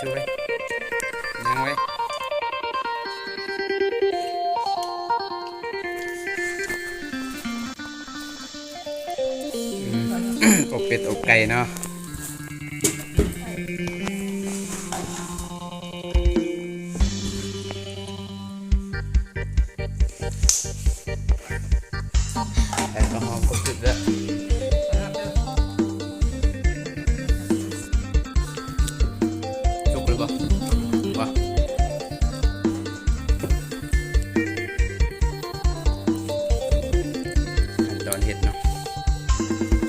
ຊູເວີຍ ຍັງເວີຍ ອືມ ອົບເປັດອົບໄກ່ເນາະ. ໃສ່ເຄື່ອງຫອມຄົບຊຸດແລ້ວ ສຸກແລ້ວບໍ່? ບໍ່ ຂັ້ນຕອນເຮັດເນາະ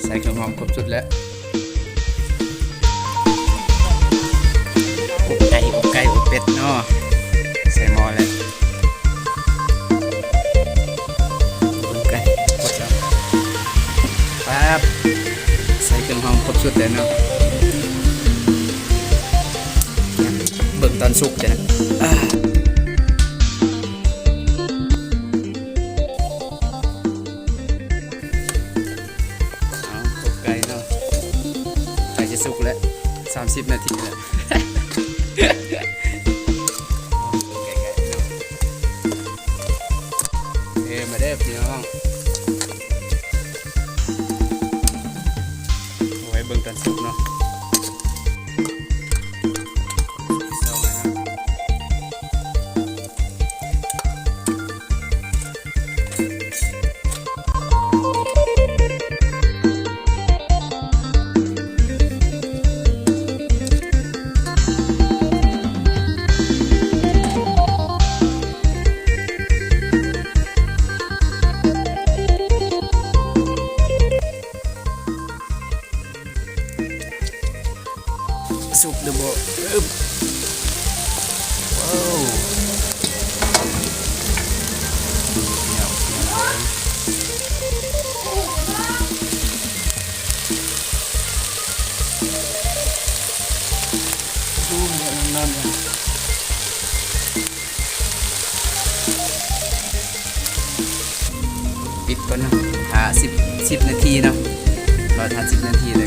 ໃສ່ເຄື່ອງຫອມຄົບຊຸດແລ້ວ. ອົບໄກ່ ອົບໄກ່ ອົບເປັດເນາະ ໃສ່ໝໍ້ແລ້ວ ເບິ່ງກັນ ກົດເອົາ ປັບ ໃສ່ເຄື່ອງຫອມຄົບຊຸດແລ້ວເນາະ ເບິ່ງຕອນສຸກຈ້ະນະ ອາ. ເອົາ ອົບໄກ່ເນາະ ໃກ້ຈະສຸກແລ້ວ ສາມສິບນາທີແລ້ວ ໃກ້ໆເນາະ ເອີ ມາເດີພີ່ນ້ອງ ເອົາໄວ້ເບິ່ງຕອນສຸກເນາະ. ສຸກແລ້ວບໍ່? ອຶບ ວ້າວ ປິດກ່ອນເນາະ ຖ້າສິບ ສິບນາທີເນາະ ລໍຖ້າສິບນາທີເລີ